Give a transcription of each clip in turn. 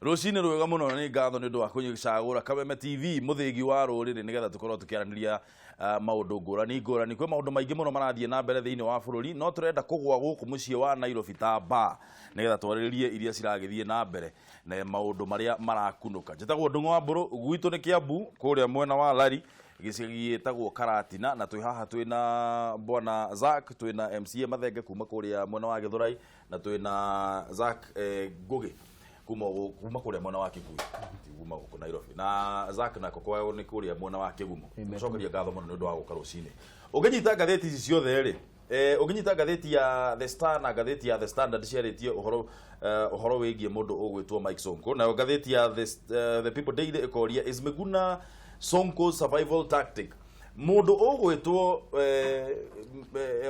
Rũcinĩ rwega mũno, nĩ ngatho nĩ ũndũ wa kũcagũra Kameme TV, mũthĩgi wa rũrĩrĩ, nĩgetha tũkorwo tũkĩaranĩria maũndũ ngũrani ngũrani. Kwĩ maũndũ maingĩ mũno marathiĩ na mbere thĩinĩ wa bũrũri, no tũrenda kũgwa gũkũ mũciĩ wa Nairobi ta ba nĩgetha twarĩrĩrie iria ciragĩthiĩ na mbere na maũndũ marĩa marakunũka. Njĩtagwo Ndung'u wa Mbũrũ, gwitũ nĩ Kiambu kũrĩa mwena wa Lari, gĩcagi gĩtagwo Karatina, na twĩ haha twĩna Bwana Zack, twĩna MCA Mathenge kuma kũrĩa mwena wa Gĩthũrai, na twĩna Zack Ngũgĩ kuma kũrĩa mwena wa Kikuyu, ti kuma gũkũ Nairobi. Na Zack nako kwao nĩ kũrĩa mwena wa Kĩgumo. Gũcokeria ngatho mũno nĩ ũndũ wa gũka rũcinĩ. Ũngĩnyita ngathĩti ici ciothe rĩ, ũngĩnyita ngathĩti ya The Star na ngathĩti ya The Standard ciarĩtie ũhoro wĩgiĩ mũndũ ũgwĩtwo Mike Sonko. Nayo ngathĩti ya The People Daily ĩkoria, "Is Miguna Sonko survival tactic?" Mũndũ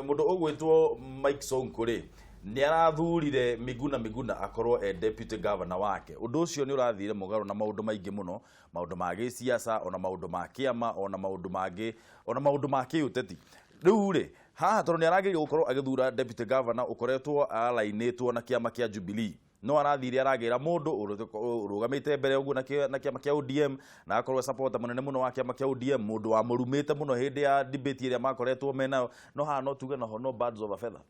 ũgwĩtwo Mike Sonko rĩ, nĩ arathurire Miguna Miguna akorwo e deputy governor wake. Ũndũ ũcio nĩ ũrathire mũgarũ na maũndũ maingĩ mũno, maũndũ ma gĩsiasa, ona maũndũ ma kĩama, ona maũndũ mangĩ, ona maũndũ ma kĩũteti. Rĩu rĩ, haha tondũ nĩ aragĩrĩire gũkorwo agĩthura deputy governor ũkoretwo arainĩtwo na kĩama kĩa Jubilee, no arathire aragĩra mũndũ ũrũgamĩte mbere ũguo na kĩama kĩa ODM, na akorwo supporter mũnene mũno wa kĩama kĩa ODM, mũndũ wamũrumĩte mũno hĩndĩ ya debate ĩrĩa makoretwo menayo. No haha no tuge naho no birds of a feather.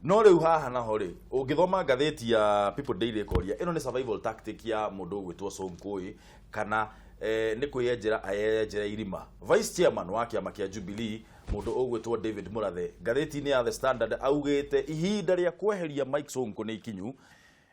No rĩu haha naho rĩ, ũngĩthoma ngathĩti ya People Daily ĩkoria, ĩno nĩ survival tactic ya mũndũ ũgwĩtwo Sonko ĩ, kana nĩ kwĩyenjera ayenjera irima? Vice chairman wa kĩama kĩa Jubilee, mũndũ ũgwĩtwo David Murathe, ngathĩti-inĩ ya The Standard augĩte ihinda rĩa kweheria Mike Sonko nĩ ikinyu.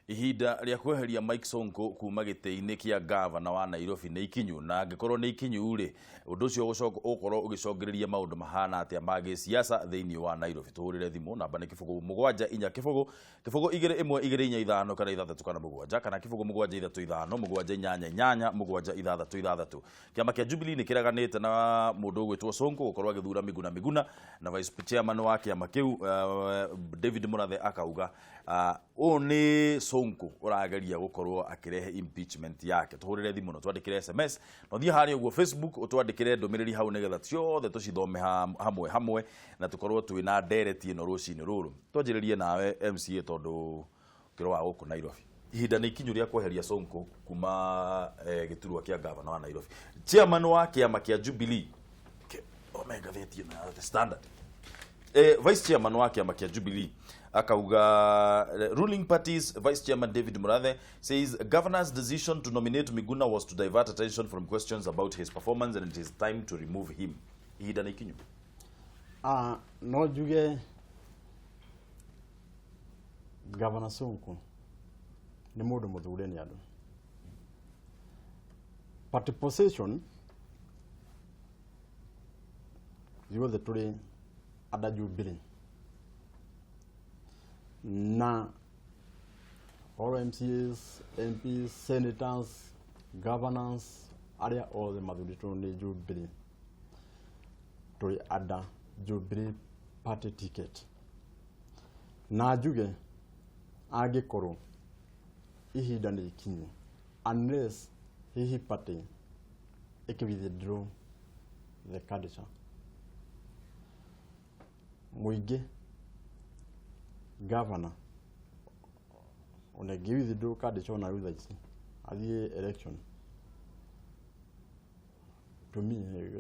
Ihinda rĩa kweheria Mike Sonko kuma gĩtĩ-inĩ kĩa gavana wa Nairobi nĩ ikinyu, na angĩkorwo nĩ ikinyu rĩ, ũndũ ũcio ũgũcoka ũgũkorwo ũgĩcongĩrĩria maũndũ mahana atĩa ma gĩsiasa thĩinĩ wa Nairobi? Tũhũrĩre thimũ, namba nĩ 0 7 4 0 0 2 1 2 4 5 kana 6 kana 7 kana 0 7 3 5 7 8 8 7 6 6. Kĩama kĩa Jubilee nĩ kĩreganĩte na mũndũ ũgwĩtwo Sonko gũkorwo agĩthura Miguna Miguna, na vice chairman wa kĩama kĩu David Murathe akauga ũyũ nĩ Sonko ũrageria gũkorwo akĩrehe impeachment yake. Tũhũrĩre thimũ na twandĩkĩre SMS, na ũthiĩ harĩa ũguo Facebook ũtwandĩkĩre ndũmĩrĩri hau, nĩgetha ciothe tũcithome hamwe hamwe na tũkorwo twĩna ndereti ĩno rũcinĩ rũrũ. Twanjĩrĩrie nawe MCA, tondũ ũkĩrĩ wa gũkũ Nairobi. Ihinda nĩ ikinyu rĩa kweheria Sonko kuma gĩturwa kĩa gavana wa Nairobi? Chairman wa kĩama kĩa Jubilee, ome ngathĩti ĩno ya The Standard, vice chairman wa kĩama kĩa Jubilee akauga, ruling party's vice chairman David Murathe says governor's decision to nominate Miguna was to divert attention from questions about his performance and it is time to remove him. Ihinda nĩ ikinyu? Ah, no njuge Gavana Sonko nĩ mũndũ mũthure nĩ andũ. Party position ithuothe tũrĩ under Jubilee na all MCAs, MPs, senators, governors, arĩa othe mathurĩtwo nĩ Jubilee, tũrĩ under Jubilee Party ticket. Na njuge angĩkorwo ihinda nĩ ikinyu, unless hihi party ĩkĩ withdraw the candidature, mũingĩ governor ona ĩngĩ withdraw candidature ona rĩu thaa ici athiĩ election, to me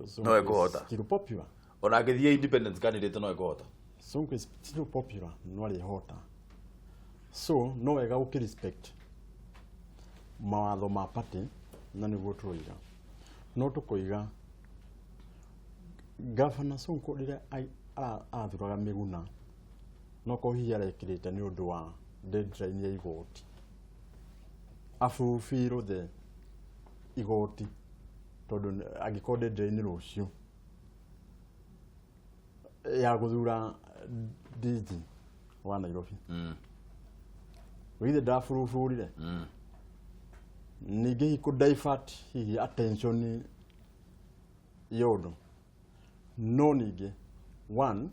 Sonko No ekũhota. is still popular. Ona angĩthiĩ independent candidate no ekũhota? Sonko is still popular, no arĩhota. So no wega ũkĩ respect mawatho ma party, na nĩguo tũroiga. No tũkoiga Gavana Sonko rĩrĩa arathuraga Mĩguna, no korwo hihi arekĩrĩte nĩ ũndũ wa deadline ya igoti, afulfill the igoti, tondũ angĩkorwo deadline rũciũ ya gũthura DG wa Nairobi, githĩ ndaburuburire? Ningĩ hihi kũ divert hihi attention ya ũndũ. No ningĩ one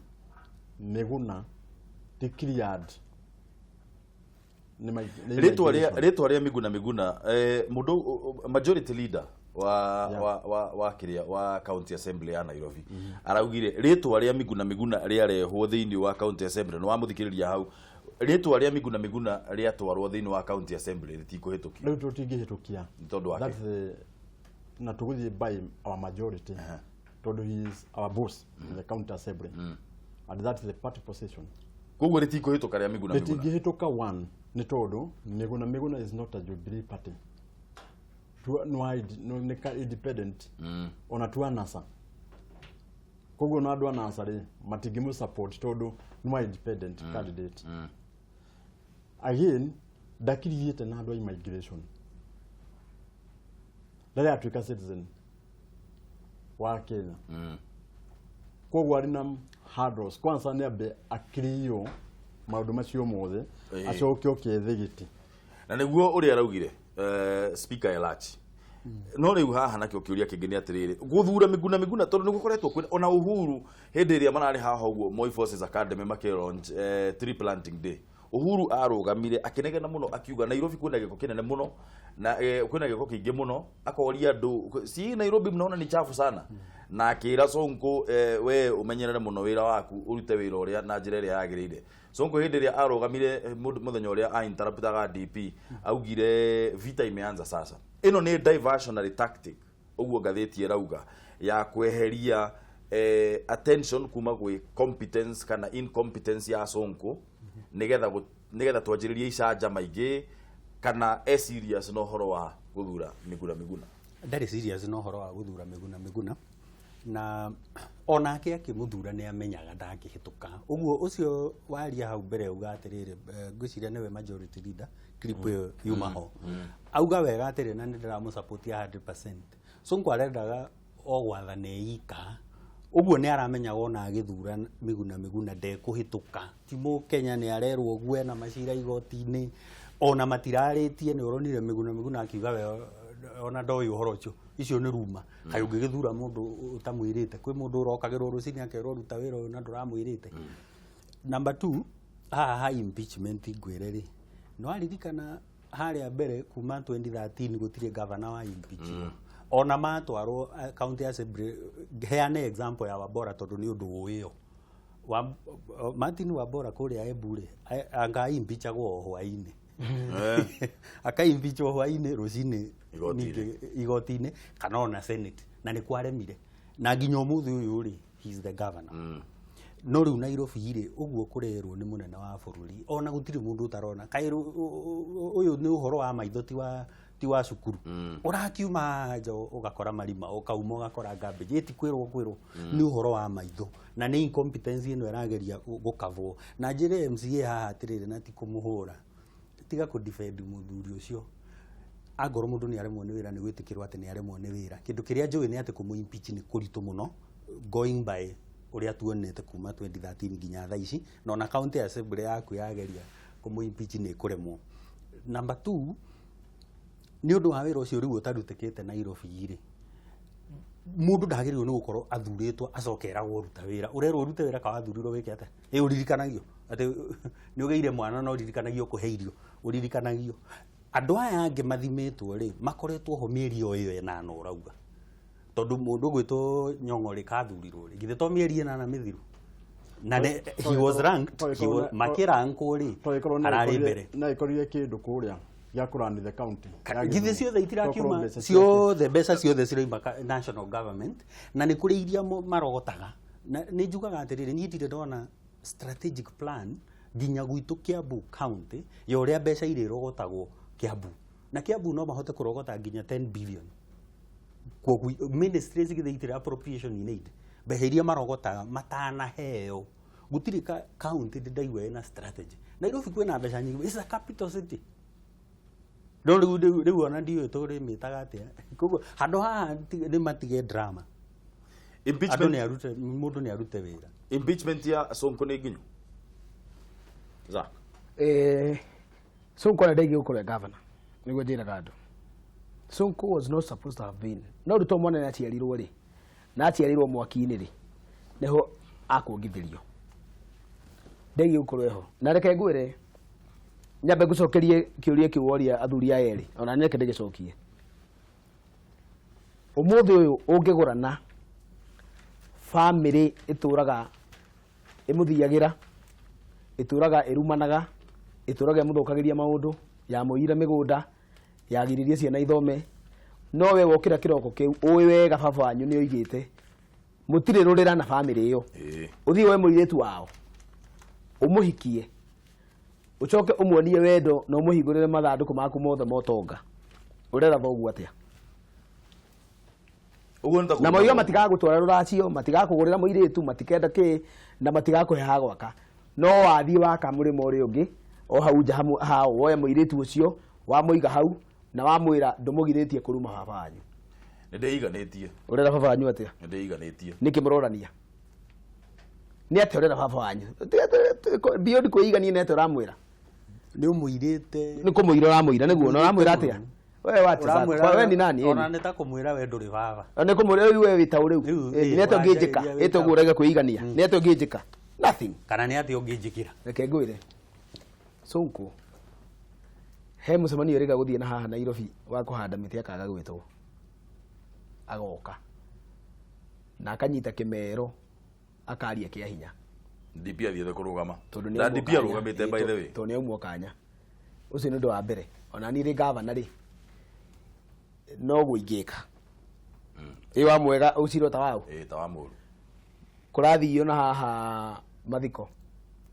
Mĩguna ti cleared nĩ Rĩtwa rĩa immigration. Rĩtwa rĩa Miguna Miguna, mũndũ majority leader wa wa kĩrĩa wa county assembly ya Nairobi araugire rĩtwa rĩa Miguna Miguna rĩarehwo thĩinĩ wa county assembly, nĩ wamũthikĩrĩria hau. Rĩtwa rĩa Miguna Miguna rĩatwarwo thĩinĩ wa county assembly rĩtikũhĩtũkio. Rĩu tũtingĩhĩtũkia. Nĩ tondũ wake. That's the, na tũgũthiĩ by our majority, tondũ he is our boss in the county assembly, and that's the party position. Koguo rĩtikũhĩtũka rĩa Miguna Miguna. Rĩtingĩhĩtũka. One, nĩ tondũ Miguna Miguna is not a Jubilee Party. No, nĩ ka independent, ona tu anasa. Koguo na andũ a NASA rĩ, matingĩmũ support tondũ nĩ wa independent candidate. Again, ndakiriĩte na andũ a immigration, rĩrĩa atuĩka citizen wa Kenya. Koguo arĩ na hurdles. Kwanza nĩ ambe akiriyo maũndũ macio mothe, acoke oke ethe gĩtĩ. Na nĩguo ũrĩa araugire, Speaker Elachi. No rĩu haha nakĩo kĩũria kĩngĩ nĩ atĩrĩrĩ, gũthura Miguna Miguna, tondũ nĩ gũkoretwo kwĩna ona Uhuru hĩndĩ ĩrĩa mararĩ haha ũguo Moi Forces Academy makĩ launch tree planting day, Uhuru arũgamire akĩnegena mũno akiuga Nairobi kwĩna gĩko kĩnene mũno na kwĩna gĩko kĩingĩ mũno, akoria andũ, "Si Nairobi mnaona ni chafu sana?" Na akĩra Sonko, "We ũmenyerere mũno wĩra waku, ũrute wĩra ũrĩa na njĩra ĩrĩa yagĩrĩire." Sonko hĩndĩ ĩrĩa arũgamire, mũthenya ũrĩa a interruptaga DP, augire vita imeanza sasa. Ĩno nĩ diversionary tactic, ũguo ngathĩti ĩrauga, ya kweheria attention kuma gwĩ competence kana incompetence ya Sonko, nĩgetha twanjĩrĩrie icanjama ingĩ, kana e serious na ũhoro wa gũthura Miguna Miguna? Ndarĩ serious na ũhoro wa gũthura Miguna Miguna, na onake akĩmũthura nĩ amenyaga ndangĩhĩtũka. Ũguo ũcio waria hau mbere auga atĩrĩrĩ, ngwĩciria nĩwe majority leader, clip ĩyo yuma ho, auga wega atĩrĩ, na nĩ ndĩramũsupport 100%. Sonko arendaga o gwathana ika. Ũguo nĩ aramenyaga ona agĩthura Miguna Miguna ndekũhĩtũka. Ti mũkenya nĩ arerwo ũguo, ena macira igoti-inĩ, ona matirarĩtie. Nĩ ũronire Miguna Miguna akiuga we ona ndoĩ ũhoro ũcio, icio nĩ ruma. Kaĩ ũngĩgĩthura mũndũ ũtamwĩrĩte? Kwĩ mũndũ ũrokagĩrwo rũcinĩ akerwo ruta wĩra ũyũ na ndũramwĩrĩte? Number two, haha ha impeachment, ngwĩre rĩ, nĩ waririkana harĩa mbere kuma 2013 gũtirĩ gavana wa impeach ona matwarwo county assembly. Heane example ya Wabora tondũ nĩ ũndũ ũĩyo wa Martin Wabora kũrĩa Embu rĩ, anga impeachagwo o hwaĩ-inĩ, akaimpeachwo hwaĩ-inĩ, rũcinĩ Igoti-inĩ. Ningĩ igoti-inĩ kana ona Senate, na nĩ kwaremire, na nginya ũmũthĩ ũyũ rĩ, he is the governor. No rĩu Nairobi rĩ, ũguo kũrerwo nĩ mũnene wa bũrũri, ona gũtirĩ mũndũ ũtarona kaĩ ũyũ nĩ ũhoro wa maitho, ti wa cukuru. Ũrakiuma nja ũgakora marima, ũkauma ũgakora garbage, ĩti kwĩrwo kwĩrwo nĩ ũhoro wa maitho, na nĩ incompetence ĩno ĩrageria gũkavwo. Na njĩre MCA haha atĩrĩrĩ, na ti kũmũhũra, tiga kũ defend mũthuri ũcio. Angorwo mũndũ nĩ aremwo nĩ wĩra, nĩ gwĩtĩkĩrwo atĩ nĩ aremwo nĩ wĩra. Kĩndũ kĩrĩa njũĩ nĩ atĩ kũmũ impeach nĩ kũritũ mũno, going by ũrĩa tuonete kuma 2013 nginya thaa ici, na ona county assembly yaku yageria kũmũ impeach nĩ ĩkũremwo. Number two, nĩ ũndũ wa wĩra ũcio rĩu ũtarutĩkĩte Nairobi rĩ, mũndũ ndagĩrĩirwo nĩ gũkorwo athurĩtwo acoke eragwo ruta wĩra. Ũrerwo ũrute wĩra ka wathurirwo wĩke atĩa? Ĩ ũririkanagio atĩ nĩ ũgĩire mwana, no ũririkanagio kũhe irio, ũririkanagio andũ aya angĩ mathimĩtwo rĩ, makoretwo ho mĩeri o ĩyo ĩnana ũrauga, tondũ mũndũ ũgwĩtwo Nyong'o rĩ, kathurirwo rĩ, githĩ to mĩeri 8 mĩthiru? Na he was ranked, makĩrankwo rĩ, ararĩ mbere. No ĩkorire kĩndũ kũrĩa gĩa kũrani the county ya Githĩ Gĩthumo. ciothe Tokorwo itirakiuma mbeca ciake. Ciothe, mbeca ciothe ciroima national government, na nĩ kũrĩ iria marogotaga. Na nĩ njugaga atĩrĩrĩ, niĩ ndirĩ ndona strategic plan nginya gwitũ Kiambu County ya ũrĩa mbeca irĩrogotagwo Kiambu, na Kiambu no mahote kũrogota nginya 10 billion. Kwoguo ministries githĩ itirĩ appropriation in aid, mbeca iria marogotaga matanaheo? Gũtirĩ county ndĩ ndaigua ĩna strategy. Nairobi kwĩna mbeca nyingĩ, it's a capital city, no rĩu ona ndiũĩ tũrĩmĩtaga atĩa. Koguo handũ haha nĩ matige drama. Andũ Impeachment nĩ arute, mũndũ nĩ arute wĩra. Impeachment ya Sonko nĩ nginyu, Zack? Sonko ona ndaigĩ gũkorwo e governor. Nĩguo njĩraga andũ, Sonko was not supposed to have been. No rĩu to mwana nĩ aciarirwo rĩ, na aciarirwo mwaki-inĩ rĩ, nĩho akuongithĩrio. Ndaigĩ gũkorwo eho. Na reke ngwĩre, nyambe ngũcokerie kĩũria kĩu woria athuri aya erĩ, ona nĩ reke ndĩgĩcokie. Ũmũthĩ ũyũ ũngĩgũrana bamĩrĩ ĩtũraga ĩmũthiagĩra, ĩtũraga ĩrumanaga. Ĩtũraga ĩmũthũkagĩria maũndũ, yamũiyire mĩgũnda, yagiririe ciana ithome. No we wokĩra kĩroko kĩu ũĩ wega baba wanyu nĩ oigĩte mũtirĩ rũrĩra na bamĩrĩ ĩyo. Ũthiĩ woe mũirĩtu wao ũmũhikie, ũcoke ũmuonie wendo na ũmũhingũrĩre mathandũkũ maku mothe ma ũtonga. Ũrera thoguo atĩa? Ũguo nĩ ta Na kuga moiga matigagũtwara rũracio, matigakũgũrĩra mũirĩtu, matikenda kĩ, na matigakũhe ha gwaka. No wathiĩ waka mũrĩmo ũrĩa ũngĩ o hau nja hao, woe mũirĩtu ũcio wamũiga hau na wamwĩra ndũmũgirĩtie kũruma baba wanyu. Nĩ ndĩiganĩtie. Ũrera baba wanyu atĩa? Nĩ ndĩiganĩtie. Nĩkĩ mũrorania? Nĩ atĩa ũrera baba wanyu? Beyond kwĩigania, nĩ atĩa ũramwĩra? Nĩ ũmũirĩte. Nĩ kũmũira ũramũira nĩguo, na ũramwĩra atĩa? We what is that? We ni nani? Ona nĩ ta kũmwĩra we ndũrĩ baba. Nĩ kũmwĩra rĩu we wĩ ta ũrĩu. Rĩu, Nĩ atĩa ũngĩnjĩka? ũranjarĩria wĩ Ĩta ũguo ũraiga kwĩigania. Nĩ atĩa ũngĩnjĩka? Nothing. Kana nĩ atĩa ũngĩnjĩkĩra? Reke ngwĩre, Sonko he mũcemanio ĩrĩga gũthiĩ na haha Nairobi wa kũhanda mĩtĩ, akaga gwĩtwo, agoka na akanyita kĩmero akaria kĩa hinya. DP athiĩte kũrũgama. Tondũ nĩ Na aumwo DP kanya. arũgamĩte, by the way. Tondũ nĩ aumwo kanya. Ũcio nĩ ũndũ wa mbere. Ona niĩ rĩ gavana rĩ, no gũingĩka ĩ wa mwega ũcirwo ta wau. Ĩĩ, ta wa mũru. Kũrathio na haha mathiko.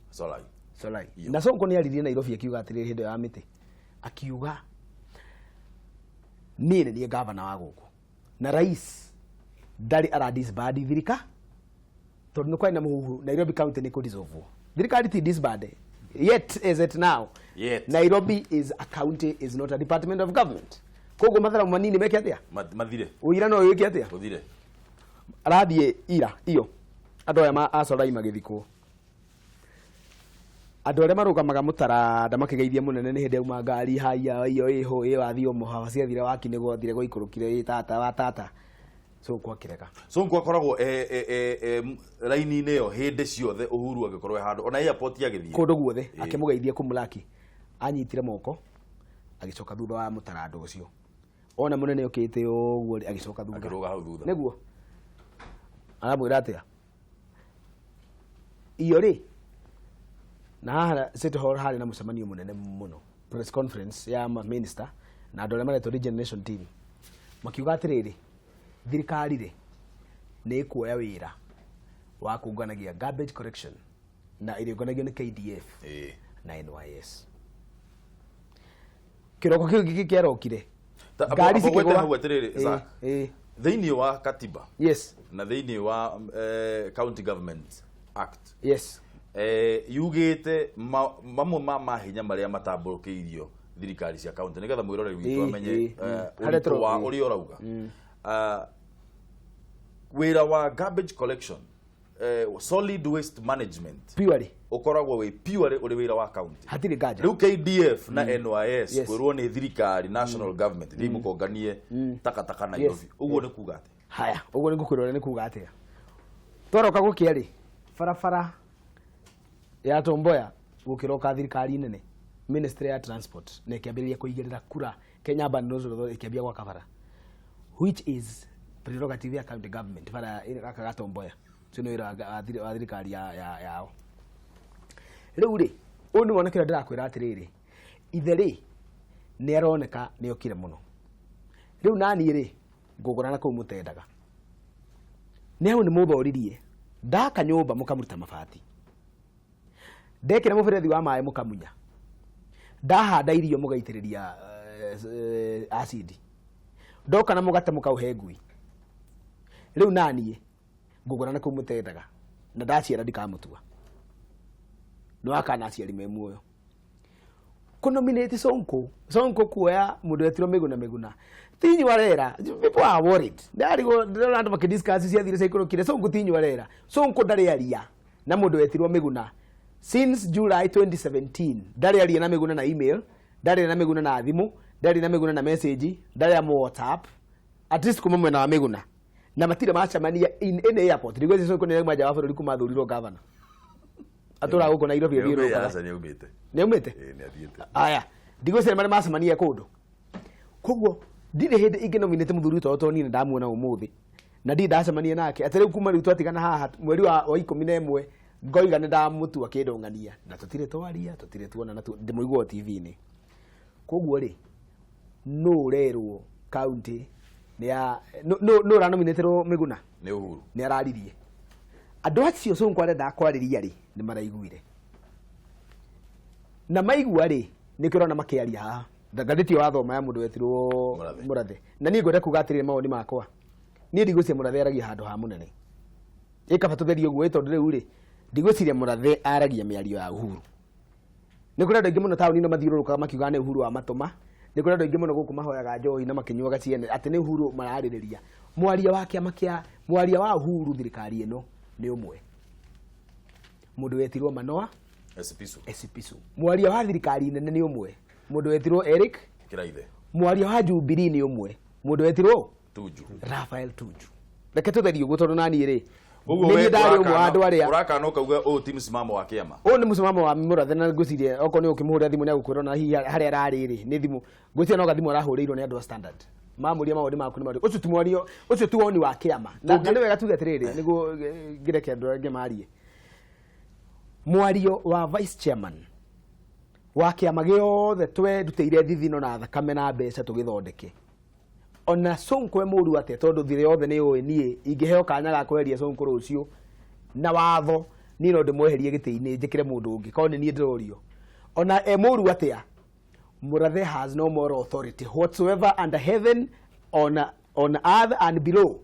Solai. Solai. Iyo. Na Sonko nĩ aririe Nairobi akiuga atĩrĩrĩ, hĩndĩ ĩyo ya mĩtĩ, akiuga niĩ nĩ niĩ gavana wa gũkũ na rais ndarĩ ara disband thirika, tondũ nĩ kwarĩ na mũhuhu Nairobi County nĩ kũ thirikari ti disband yet, as at now. Yet. Nairobi is a county, is not a department of government. Koguo matharamu manini meke atĩa? Mathire. Ũira no wĩke atĩa? Ũthire. Arathiĩ ira iyo andũ aya a Solai magĩthikwo, andũ arĩa marũgamaga mũtaranda makĩgeithia mũnene nĩ hĩndĩ auma ngari haiya iyo ĩho ĩ wathiĩ ũmũhawa ciathire waki nĩguo athire gwaikũrũkire ĩ tata wa tata, so kwakĩrega. Sonko akoragwo raini-inĩ ĩyo hĩndĩ ciothe Uhuru agĩkorwo e handũ, ona airport agĩthiĩ. Kũndũ guothe akĩmũgeithia kũmũlaki, anyitire moko agĩcoka thutha wa mũtaranda ũcio, ona mũnene ũkĩte ũguo rĩ, agĩcoka thutha. Akĩrũga hau thutha. Nĩguo aramwĩra atĩa iyo rĩ, na haha City Hall harĩ na mũcemanio mũnene mũno, press conference ya ma minister na andũ arĩa maretwo regeneration team, makiuga atĩrĩrĩ, thirikari rĩ nĩ ĩkuoya wĩra wa kũnganagia garbage collection na ĩrĩũnganagio nĩ KDF na NYS. Kĩroko kĩu gĩkĩ kĩarokire ngari Amba gwete cikĩgũa. hau atĩrĩrĩ, Zack. Thĩinĩ wa katiba na thĩinĩ wa County Government Act, yugĩte mamwe ma mahinya marĩa matambũrũkĩirio thirikari cia county, nĩgetha mwĩroreri witũ amenye Harĩa ũritũ wa ũrĩa ũrauga. Wĩra wa garbage collection, solid waste management, purely ũkoragwo wĩ purely ũrĩ wĩra wa county. Hatirĩ nganja. Rĩu KDF na NYS kwĩrwo nĩ thirikari, national government, thiĩ mũkonganie takataka Nairobi, ũguo nĩ kuga atĩ Haya, ũguo nĩ ngũkwĩra ũrĩa nĩ kuga atĩa. Twaroka gũkĩa rĩ, barabara ya Tomboya gũkĩroka thirikari nene, ministry ya transport, na ĩkĩambĩrĩria kũigĩrĩra kura Kenya Urban Roads Authority, ĩkĩambia gwaka bara, which is prerogative ya county government. Bara gaka ga Tomboya ũcio nĩ wĩra wa thirikari yao. Rĩu rĩ, ũyũ nĩ wona kĩrĩa ndĩrakwĩra atĩrĩrĩ, ithe rĩ nĩ aroneka nĩ okire mũno. Rĩu naniĩ rĩ, ngũgũra na kũu mũtendaga nĩ hau nĩ mũthoririe, ndaka nyũmba mũkamuruta mabati, ndekĩra mũberethi wa maĩ mũkamunya, ndahanda irio mũgaitĩrĩria acidi, ndoka na mũgate mũkaũhe ngui. Rĩu naniĩ ngũgũra na kũu mũtendaga, na ndaciara ndikamũtua nĩ wakana aciari me muoyo kũnominate Sonko. Sonko kuoya mũndũ wetirwo Mĩguna. Mĩguna tinyu arera, people are worried. Ndarigwo ndĩrona andũ makĩdiscuss ciathire ciaikũrũkire. Sonko tinyu arera, Sonko ndarĩ aria na mũndũ wetirwo Mĩguna since July 2017. Ndarĩ aria na Mĩguna na email, ndarĩ na Mĩguna na thimũ, ndarĩ na Mĩguna na message, ndarĩ amu WhatsApp, at least kuma mwena wa Mĩguna, na matirĩ macemania in any airport. Ndigwĩciria Sonko nĩ auma nja wa bũrũri kuma athurirwo governor, atũraga gũkũ Nairobi athiũrũrũkaga. Aca, nĩ aumĩte. Nĩ aumĩte? Ĩĩ, nĩ athiĩte. Aya, ndigwĩciria marĩa macemania kũndũ. Koguo ndirĩ hĩndĩ ingĩ nominate mũthuri ũyũ, tondũ niĩ nĩ ndamuona ũmũthĩ na ndirĩ ndacemania nake, atĩ rĩu kuma rĩu twatigana haha mweri wa 11. Ngoiga nĩ ndamũtua kĩndũ ng'ania na tũtirĩ twaria, tũtirĩ tuonana, ndĩmũigua TV-inĩ. Koguo rĩ, nũ ũrerwo county nĩ ya nũ ũranominĩtĩrwo Miguna? Nĩ Uhuru. Nĩ araririe. Andũ acio Sonko arendaga kwarĩria rĩ, nĩ maraiguire. Na maigua rĩ, nĩkĩo ũrona makĩaria haha. Ngathĩti ĩyo wathoma ya mũndũ wetirwo Mũrathe. Mũrathe. Na niĩ ngwenda kuga atĩrĩrĩ mawoni makwa. Niĩ ndigwĩciria Mũrathe aragia handũ ha mũnene. Ĩkaba tũtherie ũguo tondũ rĩu rĩ, ndigwĩciria Mũrathe aragia mĩario ya Uhuru. Nĩ kũrĩ andũ aingĩ mũno taũni-inĩ mathiũrũrũkaga makiugaga nĩ Uhuru wamatũma. Nĩ kũrĩ andũ aingĩ mũno gũkũ mahoyaga njohi na makĩnyuaga ciene atĩ nĩ Uhuru mararĩrĩria. Mwaria wa kĩama kĩa mwaria wa Uhuru thirikari ĩno nĩ ũmwe. Mũndũ wetirwo Manoa Esipisu. Esipisu. Mwaria wa thirikari nene nĩ ũmwe. Mũndũ wetirwo Eric. Kiraithe. Mwaria wa Jubilee nĩ ũmwe. Mũndũ wetirwo Tuju. Raphael Tuju. Reke tũtherie ũguo tondũ naniĩ rĩ, Ũguo nĩ we niĩ ndarĩ ũmwe wa andũ arĩa ũrakana ũkauga ũyũ ti mũsimamo wa kĩama. Ũyũ nĩ mũcemamo wa Mũrathe na ngwĩciria okorwo nĩ ũkĩmũhũrĩra thimũ nĩ agũkwĩra ona hihi harĩa ararĩ rĩ nĩ thimũ. Ngwĩciria no gathimũ arahũrĩirwo nĩ andũ a Standard. Mamũria mawoni maku nĩ marĩkũ. Ũcio ti mwario, ũcio ti woni wa kĩama. Na nĩ wega tuge atĩrĩrĩ nĩguo ngĩreke andũ angĩ marie. Mwario wa vice chairman wa kĩama gĩothe twerutĩire thithino na thakame na mbeca tũgĩthondeke. Ona Sonko e mũru atĩa tondũ thirĩ yothe nĩ yũĩ niĩ ingĩheo kanya ga kweheria Sonko rũciũ na watho niĩ no ndĩmweherie gĩtĩ-inĩ njĩkĩre mũndũ ũngĩ korwo nĩ niĩ ndĩrorio. Ona e mũru atĩa, Mũrathe has no moral authority whatsoever under heaven on earth and below.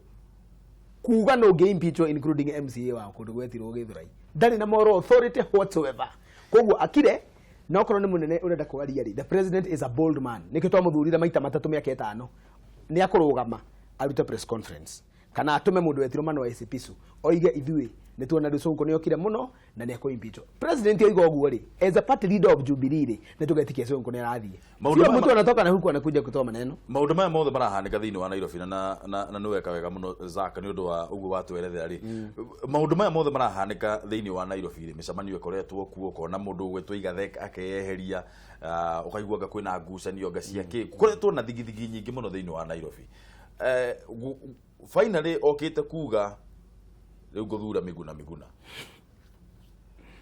Kuga no ngĩ impeach including MCA wa kũndũ gwetirwo Gĩthũrai. Ndarĩ na moral authority whatsoever. Koguo akire na okorwo nĩ mũnene ũrenda kwaria rĩ, the president is a bold man. Nĩkĩo twamũthurire maita matatũ mĩaka ĩtano. Nĩ akũrũgama arute press conference kana atũme mũndũ wetirwo Manoa Esipisu oige ithuĩ nĩ tuona rĩu Sonko nĩ okire mũno na nĩ akũ impeach. President oiga ũguo rĩ, as a party leader of Jubilee rĩ, nĩ tũgetikia Sonko nĩ arathiĩ. Maũndũ Sio maya mtu anatoka na huku anakuja kutoa maneno. Maũndũ maya mothe marahanĩka thĩinĩ wa Nairobi na nĩ weka wega mũno Zack nĩ ũndũ wa ũguo watwerethera rĩ. Maũndũ maya mothe marahanĩka thĩinĩ wa Nairobi rĩ, mĩcemanio ĩkoretwo kuo, ũkona mũndũ ũgwĩtwo Igathe akeyeheria, ũkaigua anga kwĩna ngucanio anga cia kĩ. Gũkoretwo na thigithigi nyingĩ mũno thĩinĩ wa Nairobi. Finally okĩte kuga rĩu ngũthura Miguna Miguna.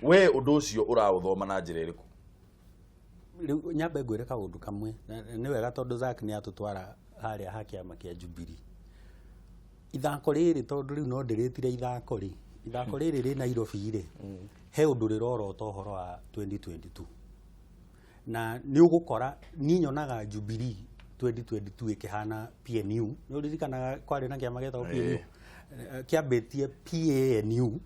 We ũndũ ũcio ũraũthoma na njĩra ĩrĩkũ? Rĩu nyambe ngwĩre kaũndũ kamwe. Nĩ wega tondũ Zack nĩ atũtwara harĩa ha kĩama kĩa Jubilee. Ithako rĩrĩ tondũ rĩu no ndĩrĩtire ithako rĩ, ithako rĩrĩ rĩ Nairobi rĩ, he ũndũ rĩrorota ũhoro wa 2022. Na nĩ ũgũkora niĩ nyonaga Jubilee 2022 ĩkĩhana PNU. Nĩ ũririkanaga kwarĩ na kĩama gĩetagwo PNU? Kĩambĩtie PANU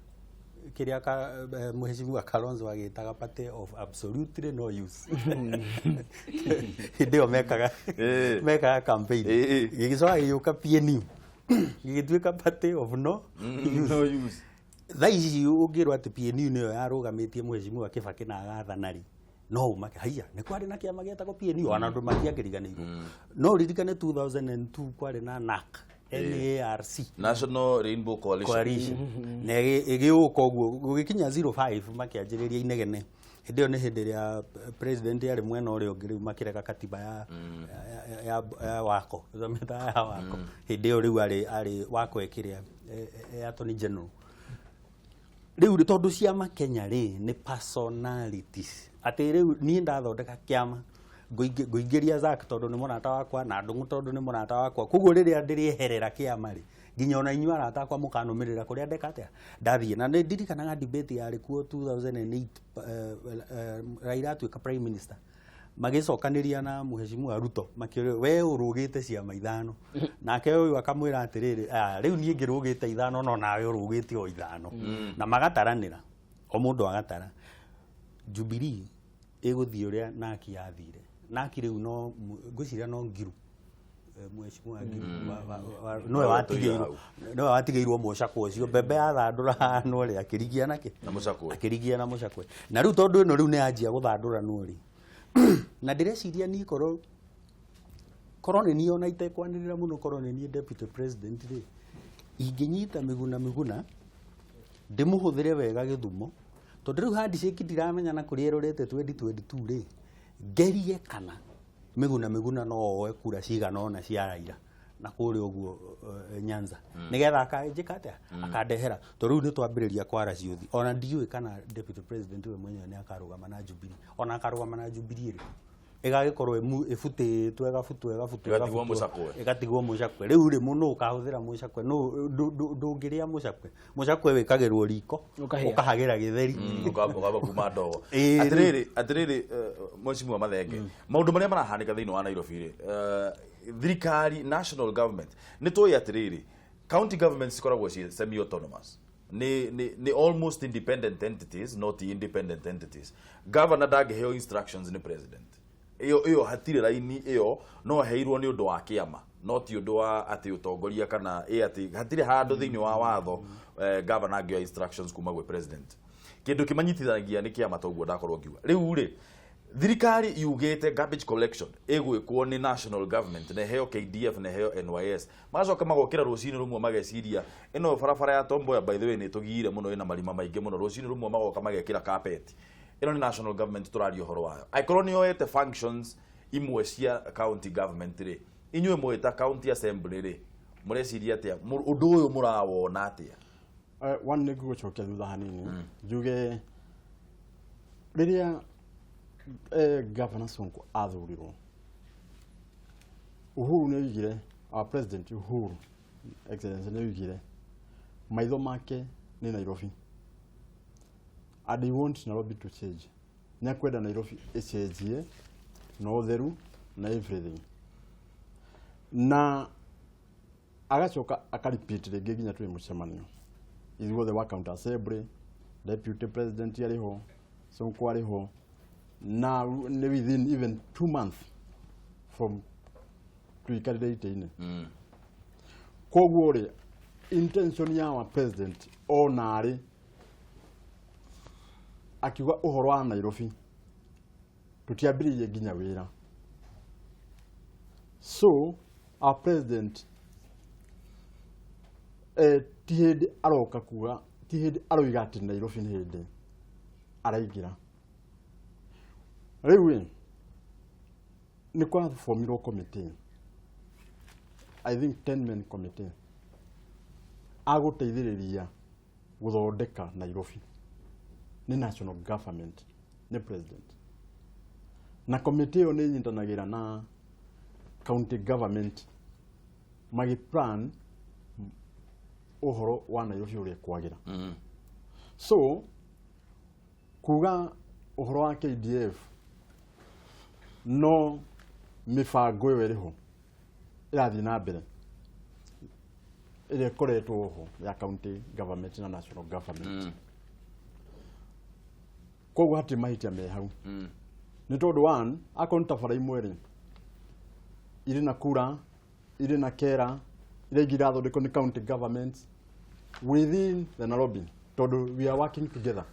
kĩrĩa Mheshimiwa Kalonzo agĩtaga party of absolutely no use. Hĩndĩ ĩyo mekaga campaign. Gĩgĩcoka gĩgĩũka PNU. Gĩgĩtuĩka party of no use. No use. Thaa ici ũngĩrwo atĩ PNU nĩyo yarũgamĩtie Mheshimiwa Kibaki na agathana rĩ, no ũmake haiya nĩ kwarĩ na kĩama gĩetagwo PNU ona andũ matiakĩriganĩirwo. No ũririkane 2002 kwarĩ na NARC, NARC, National Rainbow Coalition. Coalition. Na ĩgĩũka ũguo gũgĩkinya 05 makĩanjĩrĩria inegene. Hĩndĩ ĩyo nĩ hĩndĩ ĩrĩa president arĩ mwena ũrĩa ũngĩ rĩu makĩrega katiba ya wako. Metaga ya wako. Hĩndĩ ĩyo rĩu arĩ wako ĩkĩrĩa attorney general. Rĩu rĩ, tondũ ciama Kenya rĩ nĩ personalities. Atĩ rĩu niĩ ndathondeka kĩama ngũingĩria Zack tondũ nĩ mũrata wakwa na Ndung'u tondũ nĩ mũrata wakwa. Koguo rĩrĩa ndĩrĩeherera kĩama rĩ, nginya ona inyuĩ arata akwa mũkanũmĩrĩra kũrĩa ndeka atĩa ndathiĩ. Na nĩ ndirikanaga debate yarĩ kuo 2008, Raila atuĩka prime minister. Magĩcokanĩria na Mheshimiwa Ruto makĩũria we ũrũgĩte ciama ithano, nake ũyũ akamwĩra atĩrĩrĩ, rĩu niĩ ngĩrũgĩte ithano no nawe ũrũgĩte o ithano. Na magataranĩra o mũndũ agatara. Jubilee ĩgũthiĩ ũrĩa NARC yathire. NARC rĩu no ngwĩciria no Ngiru. Mheshimiwa Ngiru nowe watigĩirwo, nowe watigĩirwo mũcakwe ũcio. Mbembe yathandũra hanwo rĩ, akĩrigia nakĩ? Na mũcakwe. Akĩrigia na mũcakwe. Na rĩu tondũ ĩno rĩu nĩ yanjia gũthandũranwo rĩ, na ndĩreciria niĩ korwo nĩ niĩ ona itekwanĩrĩra mũno, korwo nĩ niĩ deputy president rĩ, ingĩnyita Miguna Miguna ndĩmũhũthĩre wega Gĩthumo, tondũ rĩu handshake ndiramenya na kũrĩa ĩrorete 2022 rĩ, ngerie kana Miguna Miguna no oe kura cigana ũna cia Raila. Na kũrĩa ũguo Nyanza nĩgetha akanjĩka atĩa, akandehera, tondũ rĩu nĩ twambĩrĩria kwara ciũthi. Ona ndiũĩ kana deputy president we mwenyewe nĩ akarũgama na Jubilee, ona akarũgama na Jubilee ĩrĩkũ ĩgagĩkorwo ĩbutĩtwo, ĩgabutwo, ĩgabutwo, Ĩgatigwo ĩgabutwo, mũcakwe. Ĩgatigwo mũcakwe. Rĩu rĩ, mũno ũkahũthĩra mũcakwe ndũngĩrĩa mũcakwe. Mũcakwe wĩkagĩrwo riko, Ũkahĩa. ũkahagĩra gĩtheri. Ũkamba kuma ndogo. Ĩĩ, Atiriri, mheshimiwa Mathenge, maundu maria marahanika thiini wa Nairobi ri, thirikari, national government, nĩ tũĩ atiriri, county governments cikoragwo ci semi autonomous, nĩ almost independent entities, not independent entities. Governor ndangĩheo instructions nĩ president. Ĩyo hatirĩ raini ĩyo, no aheirwo nĩ ũndũ wa kĩama, no ti ũndũ wa atĩ ũtongoria kana ĩ atĩ hatirĩ handũ thĩinĩ wa watho governor angĩoya instructions kuma gwĩ president. Kĩndũ kĩmanyitithanagia nĩ kĩama, toguo ndakorwo ngiuga. Rĩu rĩ, thirikari yugĩte garbage collection ĩgwĩkwo nĩ national government na ĩheo KDF na ĩheo NYS. Magacoka magokĩra rũcinĩ rũmwe mageciria ĩno barabara ya Tom Mboya, by the way, nĩ tũgiire mũno, ĩna marima maingĩ mũno. Rũcinĩ rũmwe magoka magekĩra carpet. Ĩno nĩ national government tũraria ũhoro wayo. Angĩkorwo nĩ yoete functions imwe cia county government rĩ, inyuĩ mwĩta county assembly rĩ, mũreciria atĩa? Ũndũ ũyũ mũrawona atĩa? One, nĩ ngũgũcokia thutha hanini njuge rĩrĩa Governor Sonko athurirwo, Uhuru nĩ oigire, our president Uhuru, Excellency, nĩ oigire maitho make nĩ Nairobi and he want Nairobi to change. Nĩ akwenda Nairobi ĩcenjie na ũtheru na everything, na agacoka akarepeat rĩngĩ nginya twĩ mũcemanio ithuothe wa county assembly, deputy president arĩ ho, Sonko arĩ ho, na nĩ within even 2 months from tuikarire itĩ-inĩ. Koguo rĩ, intention ya wa president ona arĩ akiuga ũhoro wa Nairobi tũtiambĩrĩirie nginya wĩra. So our president ti hĩndĩ aroka kuga, ti hĩndĩ aroiga atĩ Nairobi nĩ hĩndĩ araingĩra. Rĩu ĩ nĩ kwaformirwo committee, I think 10 men committee agũteithĩrĩria gũthondeka Nairobi nĩ national government, nĩ president, na committee ĩyo nĩ ĩnyitanagĩra na county government magĩplan ũhoro wa Nairobi ũrĩa kwagĩra. So kuga ũhoro wa KDF, no mĩbango ĩyo ĩrĩ ho ĩrathiĩ na mbere ĩrĩa ĩkoretwo ho ya county government na national government. Koguo hatirĩ mahĩtia me hau, nĩ tondũ one, akorwo nĩ ta bara imwe rĩ, irĩ na kura, irĩ na kera, iria ingĩ irathondekwo nĩ county government within the Nairobi, tondũ we are working together,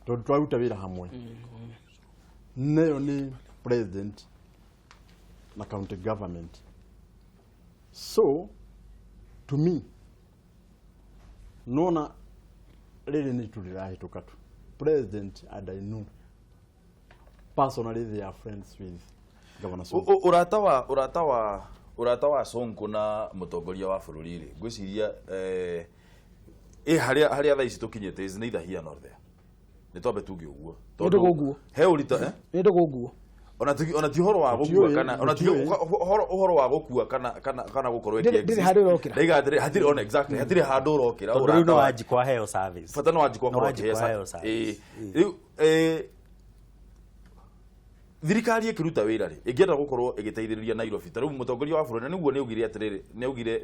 tondũ twaruta wĩra hamwe nayo nĩ president na county government. So to me, nona rĩrĩ nĩ itu rĩrahĩtũka tu. President and I know personally they are friends with Governor Sonko. Ũrata wa Sonko na mũtongoria wa bũrũri rĩ, ngwĩciria ĩ harĩa thaa ici tũkinyĩte is neither here nor there. Nĩ twambe tuge ũguo. Nĩ ndũgũguo. He ũrita, eh? Nĩ ndũgũguo. Ona ti ũhoro wa gũkua Tũtiũĩ, kana ona ti tũtiũĩ. ũhoro wa gũkua kana gũkorwo Ndĩrĩ handũ ũrokĩra. Ndaiga atĩrĩ, hatirĩ ona, exactly, hatirĩ handũ ũrokĩra. Tondũ rĩu Ũrata no wa wanjikwa aheo service. Bata no wanjikwa No akorwo wanjikwa akĩheo aheo service. Ĩĩ. Rĩu thirikari ĩkĩruta wĩra rĩ, ĩngĩenda gũkorwo ĩgĩteithĩrĩria Nairobi, ta rĩu mũtongoria wa bũrũri na nĩguo nĩaugire atĩrĩrĩ,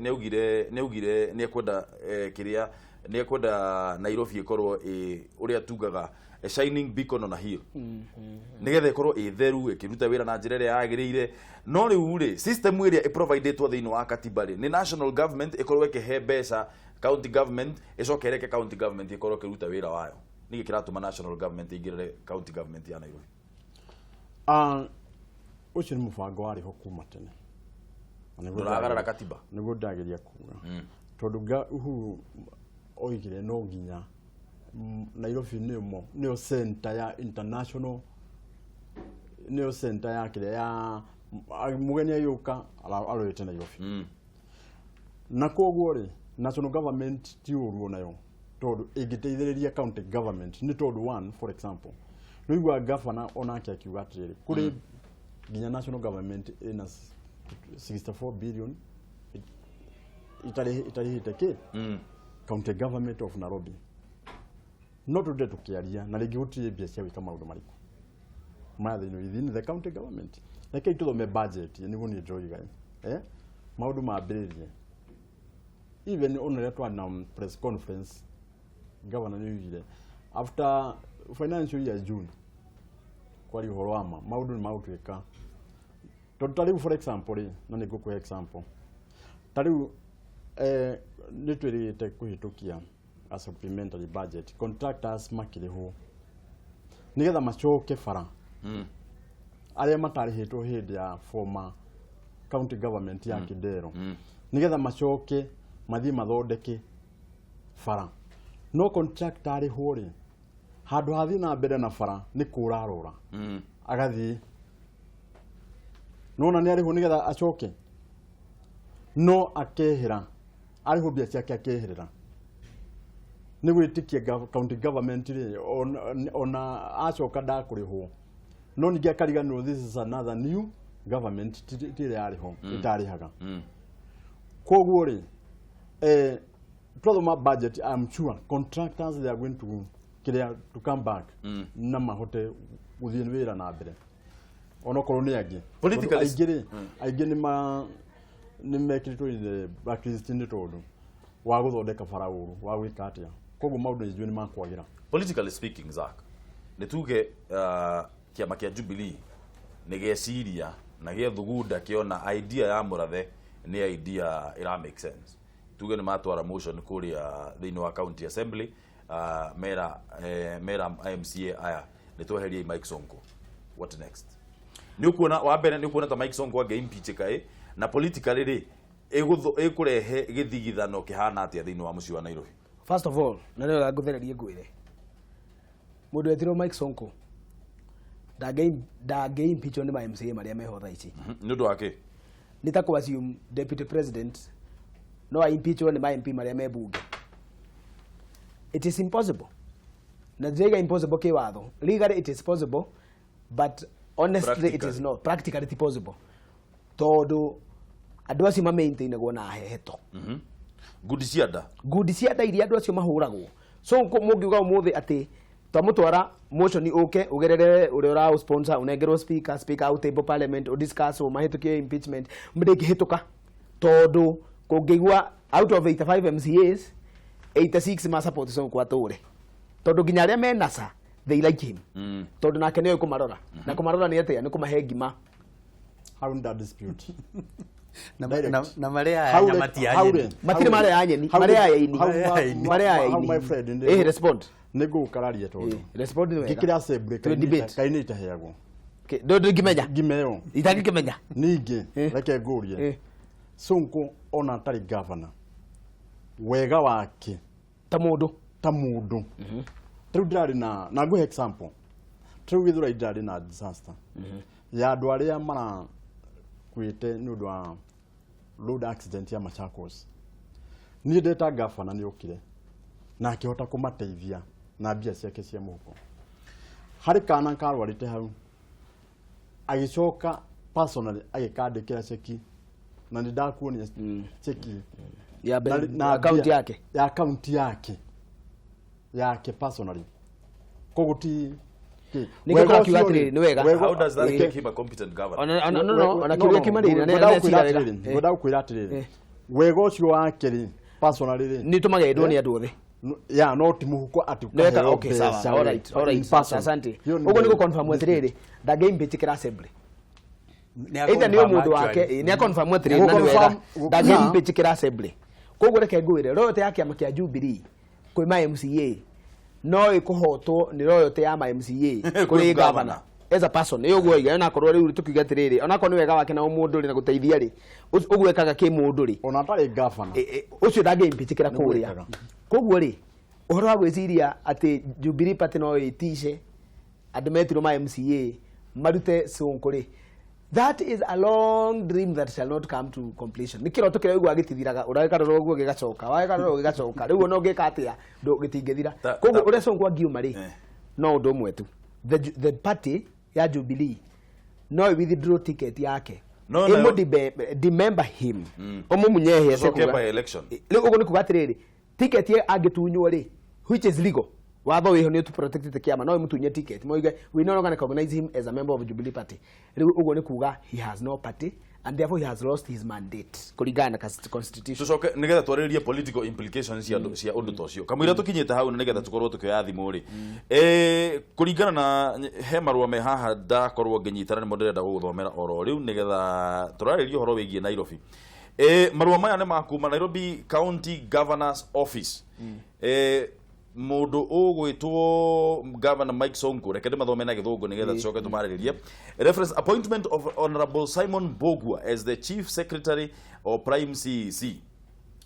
nĩaugire nĩekwenda kĩrĩa nĩekwenda Nairobi ĩkorwo ĩ ũrĩa tugaga a shining beacon on a hill, nĩgetha ĩkorwo ĩ theru, ĩkĩruta wĩra na njĩra ĩrĩa yagĩrĩire. No rĩu rĩ, system ĩrĩa ĩprovidĩtwo thĩinĩ wa katiba rĩ, nĩ national government ĩkorwo ĩkĩhe mbeca county government, ĩcoke ĩreke county government ĩkorwo ĩkĩruta wĩra wayo. Nĩkĩ kĩratũma national government ĩingĩrĩre county government ya Nairobi? Ah, ũcio nĩ mũbango warĩ ho kuma tene. Na nĩguo Ndũragarara katiba. Nĩguo ndageria kuga, tondũ Uhuru oigire no nginya Nairobi nĩyo nĩyo center ya international, nĩyo center ya kĩrĩa ya Mũgeni agĩũka arorete Nairobi. Na koguo rĩ, national government ti ũru onayo, tondũ ĩngĩteithĩrĩria county government, nĩ tondũ one, for example, nĩũigua governor onake akiuga atĩrĩrĩ, kũrĩ nginya national government ĩna 64 billion itarĩhĩte kĩ county government of Nairobi. No tũndĩ tũkĩaria na rĩngĩ gũtirĩ mbia cia gwĩka maũndũ marĩkũ maya thĩinĩ within the county government. Rekei tũthome budget nĩguo niĩ njoiga, maũndũ mambĩrĩrie. Even ona rĩrĩa twarĩ na press conference, governor nĩ oigire after financial year June, kwaria ũhoro wa ma, maũndũ nĩ magũtuĩka, tondũ ta rĩu, for example rĩ, na nĩ ngũkũhe example, ta rĩu nĩ twĩrĩgĩte kũhĩtũkia a supplementary budget, contractors makĩrĩhwo nĩgetha macoke bara arĩa matarĩhĩtwo hĩndĩ ya former county government ya Kidero, nĩgetha macoke mathiĩ mathondeke bara. No contractor arĩhwo rĩ, handũ hathiĩ na mbere na bara nĩ kũra arora, agathiĩ nona nĩ arĩhwo nĩgetha acoke, no akehera, arĩhwo mbia ciake akeherera. Nĩ gwĩtĩkia county government rĩ, ona acoka ndakũrĩhwo, no ningĩ akariganĩrwo this is another new government, ti ĩrĩa yarĩho ĩtarĩhaga. Koguo rĩ, twathoma budget, I'm sure contractors, they are going to kĩrĩa, to come back na mahote gũthiĩ wĩra na mbere, onokorwo nĩ angĩ. Politically- Tondũ aingĩ rĩ, aingĩ nĩ ma nĩ mekĩrĩtwo in the blacklist nĩ tondũ wa gũthondeka bara ũru, wa gwĩka atĩa. Koguo maũndũ nĩ nĩ makwagĩra. Politically speaking, Zack, nĩ tuge kĩama kĩa Jubilee nĩ gĩeciria na gĩethugunda kĩona idea ya Mũrathe nĩ idea ĩra make sense, tuge nĩ matwara motion kũrĩa thĩinĩ wa county assembly, mera MCA aya nĩ tweherie Mike Sonko, what next? Nĩ ũkuona wa mbere, nĩ ũkuona ta Mike Sonko angĩ impeach kaĩ, na politically rĩ, ĩkũrehe gĩthigithano kĩhana atĩa thĩinĩ wa mũciĩ wa Nairobi? First of all, na nĩyo ngũthererie ngwĩre, mũndũ wetirwo Mike Sonko ndangĩ impeachwo nĩ ma MCA marĩa meho thaa ici. Nĩ ũndũ wa kĩ? Nĩ ta kũ assume deputy president no a impeachwo nĩ ma MP marĩa me bunge. It is impossible. Na ndĩraiga impossible kĩwatho, legally it is possible, but honestly it is Practically. not practically ti possible, tondũ andũ acio mamaintainagwo na heheto. Ngundi cia nda. Ngundi cia nda iria andũ acio mahũragwo. So mũngiuga ũmũthĩ atĩ twamũtwara motion ũke ũgerere ũrĩa ũra sponsor, ũnengerwo speaker, speaker out table parliament, ũdiscuss, ũmahĩtũkie impeachment, ndĩngĩhĩtũka, tondũ kũngĩigua out of 85 MCAs, 86 ma support Sonko atũre, tondũ nginya arĩa me NASA, they like him, tondũ nake nĩoĩ kũmarora, na kũmarora nĩ atĩa? Nĩ kũmahe ngima. Hau nda dispute. Na Direct. na marĩa aya Hau nyama ti ya nyeni. Matirĩ marĩa ya nyeni, marĩa ya ini. Marĩa ya hau ini. my friend, Respond. Nĩ ngũgũkararia tondũ Respond nĩ wega. ngĩkĩra assembly Twĩ debate. kainĩ itaheagwo. Ndũngĩmenya. Ngima ĩyo. Itangĩkĩmenya. Ningĩ reke ngũrie, Sonko ona atarĩ governor, wega wake ta mũndũ, ta mũndũ, ta rĩu ndĩrarĩ na ngũhe example, ta rĩu Gĩthũrai ndĩrarĩ na disaster ya andũ arĩa marakuĩte nĩ ũndũ wa road accident ya Machakos. Niĩ ndeta gavana, nĩ okire na akĩhota kũmateithia na mbia ciake cia mũhuko. Harĩ kana karwarĩte hau, agĩcoka personally agĩkandĩkĩra ceki, na nĩ ndakuonia ceki ya na akaunti mbia- yake. Ya akaunti yake personally. Koguo ti kĩ- Nĩkĩo wega tũrakiuga ũcio rĩ, atĩrĩrĩ, nĩ wega. How does that Eh. make him a competent governor? Ona no no ona kĩũria kĩmarĩria ngwenda nĩ gũkwĩra cira wega. atĩrĩrĩ, ngwenda gũkwĩra atĩrĩrĩ, wega ũcio wake rĩ, personally rĩ, Nĩ tũmagendwo nĩ andũ othe. Ya no ti mũhuko atĩ Nĩ weka ũkaheo okay, sawa, mbeca all right, all in right, person. asante. Hiyo nĩ Ũguo nĩ gũconfirm atĩrĩrĩ, ndangĩimpeachĩkĩra assembly. Nĩ Either nĩ a-confirm mũndũ wake, actually. nĩ aconfirm atĩrĩrĩ, na nĩ wega, Gũconfirm- ndangĩimpeachĩkĩra assembly. Koguo reke ngwĩre, loyalty ya kĩama kĩa Jubilee kwĩ ma MCA no ĩkũhotwo nĩ loyalty ya ma MCA Kwĩ kũrĩ governor. governor as a person. Ĩ ũguo oiga, onakorwo rĩu tũkiuga atĩrĩrĩ, onakorwo nĩ wega wake na ũmũndũ rĩ, na gũteithia rĩ, ũguo ekaga kĩmũndũ rĩ, ona atarĩ governor. Ũcio ndangĩimpeachĩkĩra Nĩguo kũrĩa. ekaga. Koguo rĩ, ũhoro wa gwĩciria atĩ Jubilee Party no ĩtice andũ metirwo ma MCA marute Sonko rĩ, That is a long dream that shall not come to completion. Nĩ kĩroto kĩrĩa ũiguaga gĩtithiraga, ũragĩkarora ũguo gĩgacoka, wagĩkarora ũguo gĩgacoka, rĩu ona ũngĩka atĩa gĩtingĩthira. Koguo ũrĩa Sonko angiuma rĩ, no ũndũ ũmwe tu, the party ya Jubilee no withdraw ticket yake. No, Ĩmũ dimember him, ũmũmunye Tucoke by election. Rĩu ũguo nĩ kuga atĩrĩrĩ, ticket ye angĩtunywo rĩ, which is legal, watho wĩho nĩ ũtũprotectĩte kĩama, no ĩmũtunye ticket moige we no longer recognize him as a member of Jubilee Party. Rĩu ũguo nĩ kuga he has no party and therefore he has lost his mandate kũringana na constitution. Tucoke nigetha twarĩrĩrie political implications cia cia ũndũ ta ũcio kamũira tũkinyĩte hau, na nigetha tũkorwo tũkĩoya thimũ rĩ, kũringana na he marũa me haha ndakorwo ngĩnyitana nĩmo ndĩrenda gũgũthomera oro rĩu nigetha tũrarĩria ũhoro wĩgiĩ Nairobi. Marũa maya nĩ ma kuma Nairobi County Governor's Office, mũndũ ũgwĩtwo Governor Mike Sonko. Reke ndĩmathome na gĩthũngũ nĩgetha tũcoke tũmarĩrĩrie. Reference, appointment of Honorable Simon Mbugua as the Chief Secretary or Prime CEC.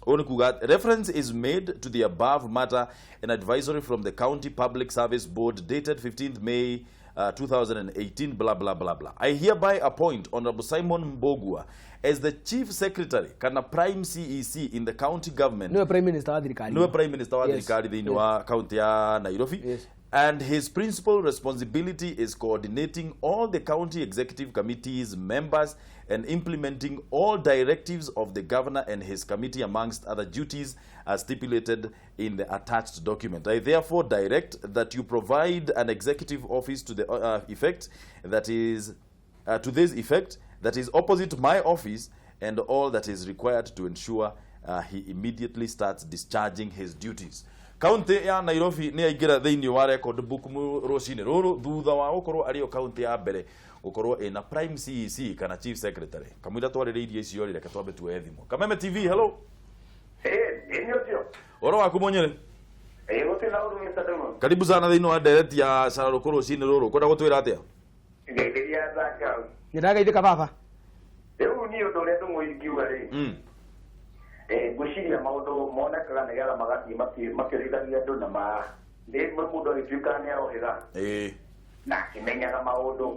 Ũũ nĩ kuga, reference is made to the above matter and advisory from the County Public Service Board dated 15th May 2018, blah blah blah blah. I hereby appoint Honorable Simon Mbugua as the Chief Secretary kana Prime CEC in the county government. Niwe prime minister wa thirikari. Niwe prime minister wa thirikari thĩinĩ wa county ya Nairobi. And his principal responsibility is coordinating all the county executive committees members and implementing all directives of the governor and his committee, amongst other duties as stipulated in the attached document. I therefore direct that you provide an executive office to the effect that is to this effect that is opposite my office and all that is required to ensure he immediately starts discharging his duties. Kaunti ya Nairobi nĩ yaingĩra thĩinĩ wa record book rũcinĩ rũrũ thutha wa gũkorwo arĩ yo kaunti ya mbere gũkorwo ĩna Prime CEC kana Chief Secretary. Kamũira twarĩrĩirie icio rĩ, reke twambe tuoye thimũ. Kameme TV, hello. Ĩ ũcio. Ũhoro waku, Mũnyĩrĩ? Ĩ, gũtirĩ na ũru, Mr. Demon. Karibu sana thĩinĩ wa ndereti ya cararũkũ rũcinĩ rũrũ. Kwenda gũtwĩra atĩa? Ngeithĩria thaka. Nĩ ndagaithĩka, baba. Rĩu niĩ ũndũ ũrĩa ndũng'ũ ingiuga rĩ, ngwĩciria maũndũ monekaga nĩgetha magathiĩ makĩũrithagia andũ na ma nĩ mũndũ agĩtuĩka nĩ arohĩga na akĩmenyaga maũndũ.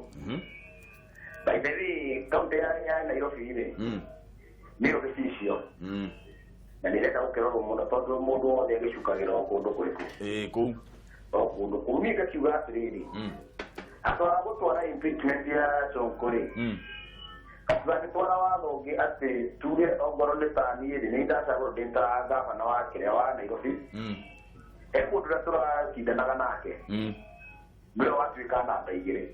By the way, kaunti ya Nairobi rĩ, nĩ gĩcicio na nĩ ĩrenda gũkĩrorwo mũno tondũ mũndũ wothe agĩcukagĩra o kũndũ kũrĩkũ? Kũu. O kũndũ kũu. Niĩ ngakiuga atĩrĩrĩ, handũ ha gũtwara impeachment ya Sonko rĩ, tũgagĩtwara watho ũngĩ atĩ tuge ongorwo nĩ ta niĩ rĩ, nĩ ndacagũrwo ndĩ ta gavana wa kĩrĩa wa Nairobi, he mũndũ ũrĩa tũracindanaga nake, nĩwe watuĩka namba 2,